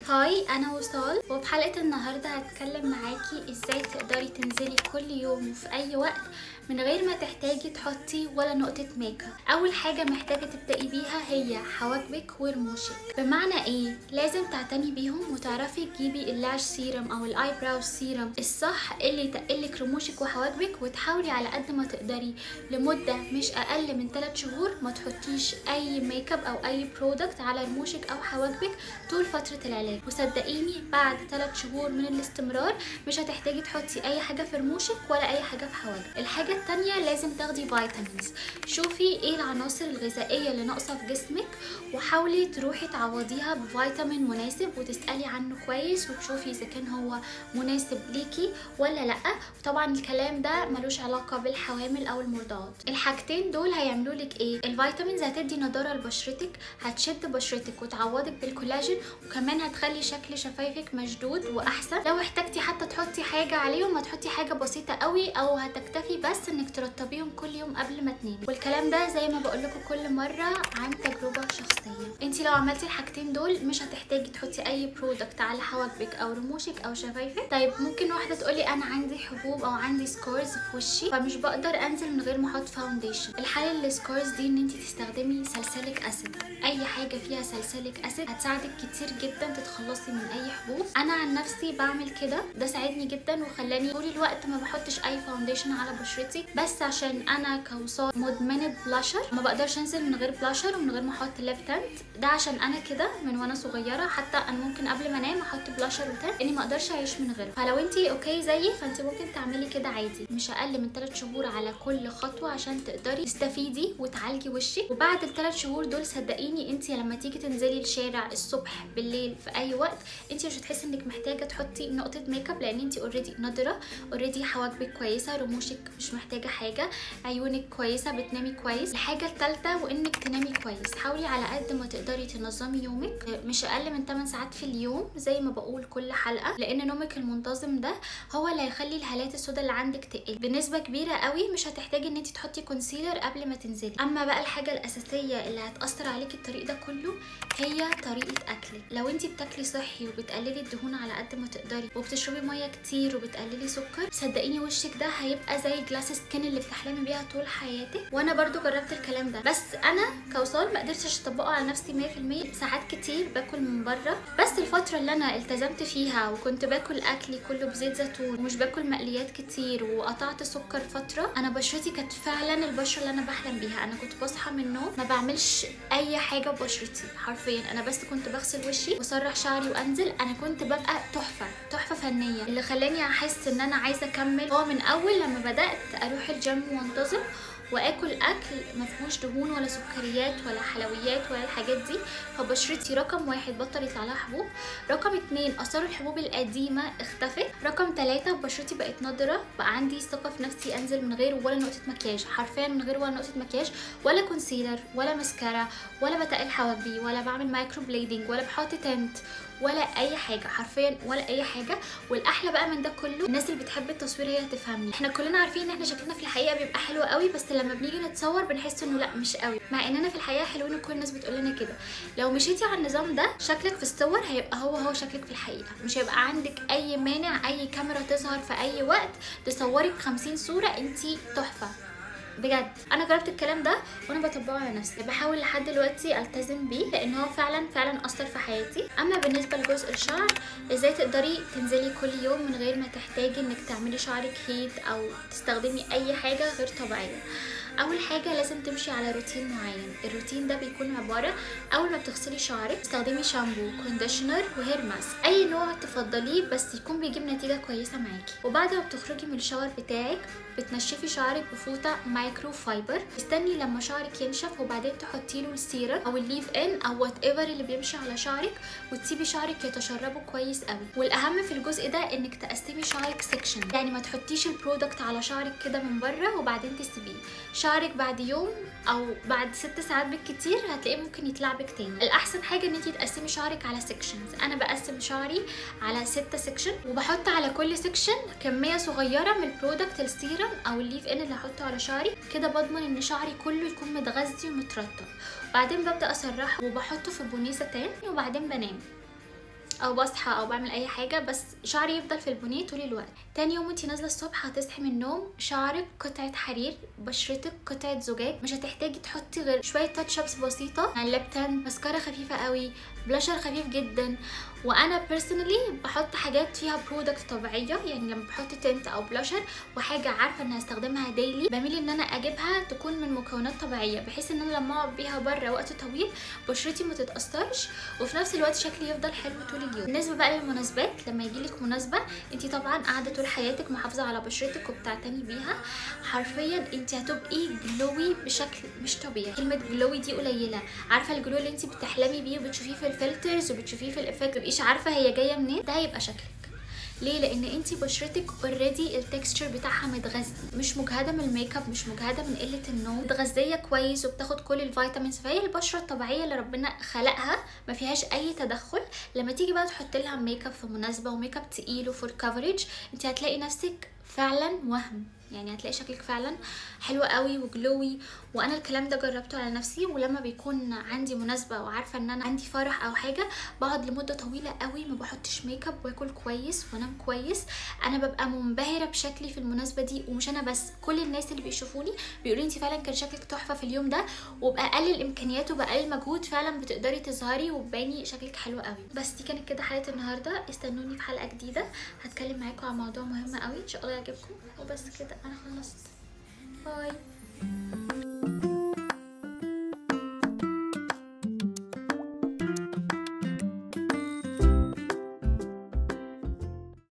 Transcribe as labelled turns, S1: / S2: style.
S1: Hi، انا وصال، وفي حلقة النهاردة هتكلم معاكي ازاي تقدري تنزلي كل يوم وفي اي وقت من غير ما تحتاجي تحطي ولا نقطة ميك اب. اول حاجة محتاجة تبدأي بيها هي حواجبك ورموشك. بمعنى ايه؟ لازم تعتني بيهم وتعرفي تجيبي ال lash serum او ال eyebrow serum الصح اللي يتقلك رموشك وحواجبك، وتحاولي على قد ما تقدري لمدة مش اقل من 3 شهور ما تحطيش اي ميك اب او اي product على رموشك او حواجبك طول فترة العلاج. وصدقيني بعد 3 شهور من الاستمرار مش هتحتاجي تحطي اي حاجة في رموشك ولا اي حاجة في حواجبك. الحاجة التانية لازم تاخدي vitamins. شوفي ايه العناصر الغذائية اللي ناقصه في جسمك وحاولي تروحي تعوضيها بفيتامين مناسب وتسالي عنه كويس وتشوفي اذا كان هو مناسب ليكي ولا لا. وطبعا الكلام ده ملوش علاقة بالحوامل او المرضعات. الحاجتين دول هيعملوا لك ايه؟ ال vitamins هتدي نضاره لبشرتك، هتشد بشرتك وتعوضك بالكولاجين، وكمان هتخلي شكل شفايفك مشدود واحسن. لو احتاجتي حتى تحطي حاجة عليهم هتحطي حاجة بسيطة قوي، او هتكتفي بس انك ترطبيهم كل يوم قبل ما تنامي. والكلام ده زي ما بقول لكم كل مرة عن تجربه شخصية. انت لو عملتي الحاجتين دول مش هتحتاجي تحطي اي product على حواجبك او رموشك او شفايفك. طيب ممكن واحدة تقولي انا عندي حبوب او عندي scars في وشي فمش بقدر انزل من غير ما احط foundation. الحل لل scars دي ان انت تستخدمي salicylic acid. اي حاجة فيها salicylic acid هتساعدك كتير جدا تتخلصي من اي حبوب. انا عن نفسي بعمل كده، ده ساعدني جدا وخلاني طول الوقت ما بحطش اي foundation على بشرتي، بس عشان انا كوصال مدمنه بلاشر ما بقدرش انزل من غير بلاشر ومن غير ما احط lip tint. ده عشان انا كده من وانا صغيرة، حتى انا ممكن قبل ما انام احط blusher و tint اني ما اقدرش اعيش من غيره. فلو انتي okay زيي فانت ممكن تعملي كده عادي، مش اقل من 3 شهور على كل خطوة عشان تقدري تستفيدي وتعالجي وشك. وبعد ال3 شهور دول صدقيني انتي لما تيجي تنزلي الشارع الصبح بالليل في اي وقت انتي مش هتحسي انك محتاجه تحطي نقطة ميك اب، لان انتي already نضرة، already حواجبك كويسة، رموشك مش محتاجه حاجة، عيونك كويسة، بتنامي كويس. الحاجة الثالثة وانك تنامي كويس. حاولي على قد ما تقدري تنظمي يومك، مش اقل من 8 ساعات في اليوم زي ما بقول كل حلقة، لان نومك المنتظم ده هو اللي هيخلي الهالات السوداء اللي عندك تقل بنسبة كبيرة قوي. مش هتحتاجي ان انت تحطي concealer قبل ما تنزلي. اما بقى الحاجة الاساسية اللي هتاثر عليكي الطريق ده كله هي طريقه اكلك. لو انت بتاكلي صحي وبتقللي الدهون على قد ما تقدري وبتشربي مية كتير وبتقللي سكر، صدقيني وشك ده هيبقى زي glass skin اللي بتحلمي بيها طول حياتك. وانا برضو جربت الكلام ده، بس انا كوصال ما قدرتش اطبقه على نفسي 100%. ساعات كتير باكل من بره، بس الفترة اللي انا التزمت فيها وكنت باكل اكلي كله بزيت زيتون ومش باكل مقليات كتير وقطعت سكر فترة، انا بشرتي كانت فعلا البشرة اللي انا بحلم بيها. انا كنت بصحى من النوم ما بعملش اي حاجة ببشرتي حرفيا، انا بس كنت بغسل وشي واسرح شعري وانزل. انا كنت ببقى تحفة تحفة فنية. اللي خلاني احس ان انا عايزه اكمل هو من اول لما بدات اروح الجيم وانتظم واكل اكل ما فيهوش دهون ولا سكريات ولا حلويات ولا الحاجات دي. فبشرتي رقم 1 بطل يطلع لها حبوب، رقم 2 اثار الحبوب القديمة اختفت، رقم 3 بشرتي بقت نضرة، بقى عندي ثقة في نفسي انزل من غير ولا نقطة مكياج، حرفيا من غير ولا نقطة مكياج ولا concealer ولا ماسكارا ولا بتقل حواجبي ولا بعمل microblading ولا بحط tint ولا اي حاجة، حرفيا ولا اي حاجة. والاحلى بقى من ده كله الناس اللي بتحب التصوير هي هتفهمني. احنا كلنا عارفين ان احنا شكلنا في الحقيقة بيبقى حلو قوي، بس لما بنيجي نتصور بنحس انه لا مش قوي، مع اننا في الحقيقة حلوين وكل الناس بتقول لنا كده. لو مشيتي على النظام ده شكلك في الصور هيبقى هو هو شكلك في الحقيقة، مش هيبقى عندك اي مانع اي كاميرا تظهر في اي وقت تصورك 50 صوره انتي تحفة بجد. انا جربت الكلام ده وانا بطبقه على نفسي، بحاول لحد دلوقتي التزم بيه لان هو فعلا فعلا اثر في حياتي. اما بالنسبة لجزء الشعر، ازاي تقدري تنزلي كل يوم من غير ما تحتاجي انك تعملي شعرك heat او تستخدمي اي حاجة غير طبيعية؟ اول حاجة لازم تمشي على روتين معين. الروتين ده بيكون عبارة اول ما بتغسلي شعرك تستخدمي شامبو، conditioner و hair mask، اي نوع تفضليه بس يكون بيجيب نتيجة كويسة معاكي. وبعد ما بتخرجي من ال shower بتاعك بتنشفي شعرك بفوطه microfiber، استني لما شعرك ينشف وبعدين تحطي له السيرم او ال leave in او whatever اللي بيمشي على شعرك، وتسيبي شعرك يتشربه كويس قوي. والاهم في الجزء ده انك تقسمي شعرك section، يعني ما تحطيش ال product على شعرك كده من بره وبعدين تسيبيه. شعرك بعد يوم او بعد 6 ساعات بالكتير هتلاقيه ممكن يتلعبك تاني. الاحسن حاجة ان انتي تقسمي شعرك على sections. انا بقسم شعري على 6 section وبحط على كل section كمية صغيرة من ال product ال serum او ال leave in اللي هحطه على شعري، كده بضمن ان شعري كله يكون متغذي ومترطب. بعدين ببدا اسرحه وبحطه في بونيه ساتان وبعدين بنام. او بصحى او بعمل اي حاجة، بس شعري يفضل في البونيه طول الوقت. تاني يوم وانتي نازله الصبح هتصحي من النوم شعرك قطعه حرير، بشرتك قطعه زجاج، مش هتحتاجي تحطي غير شوية touch ups بسيطة، يعني lip tint، mascara خفيفة قوي، بلاشر خفيف جدا. وانا personally بحط حاجات فيها product طبيعية، يعني لما بحط tint او بلاشر وحاجه عارفه ان هستخدمها daily بميل ان انا اجيبها تكون من مكونات طبيعية، بحيث ان انا لما اقعد بيها بره وقت طويل بشرتي ما تتاثرش، وفي نفس الوقت شكلي يفضل حلو طول اليوم. بالنسبة بقى للمناسبات، لما يجيلك مناسبة انت طبعا قاعدة طول حياتك محافظة على بشرتك وبتعتني بيها، حرفيا انت هتبقي glowy بشكل مش طبيعي. كلمة glowy دي قليله، عارفه ال glow اللي انت بتحلمي بيه وبتشوفيه في ال filters وبتشوفيه في ال effect، متبقيش عارفه هي جاية منين، ده هيبقى شكلك. ليه؟ لان انتي بشرتك already ال texture بتاعها متغذي، مش مجهده من الميك اب، مش مجهده من قلة النوم، متغذيه كويس وبتاخد كل ال vitamins، فهي البشرة الطبيعية اللي ربنا خلقها ما فيهاش اي تدخل. لما تيجي بقى تحط لها ميك اب في مناسبة وميك اب تقيل و full coverage، انتي هتلاقي نفسك فعلا وهم، يعني هتلاقي شكلك فعلا حلو قوي و glowy. وانا الكلام ده جربته على نفسي، ولما بيكون عندي مناسبة وعارفه ان انا عندي فرح او حاجة بقعد لمدة طويلة قوي ما بحطش ميك اب، واكل كويس وانام كويس، انا ببقى منبهره بشكلي في المناسبة دي. ومش انا بس، كل الناس اللي بيشوفوني بيقولوا انت فعلا كان شكلك تحفة في اليوم ده، وباقل الامكانيات وباقل المجهود فعلا بتقدري تظهري وتباني شكلك حلو قوي. بس دي كانت كده حلقة النهارده، استنوني في حلقة جديدة هتكلم معاكم عن موضوع مهم قوي ان شاء الله يعجبكم. وبس كده انا خلصت، bye.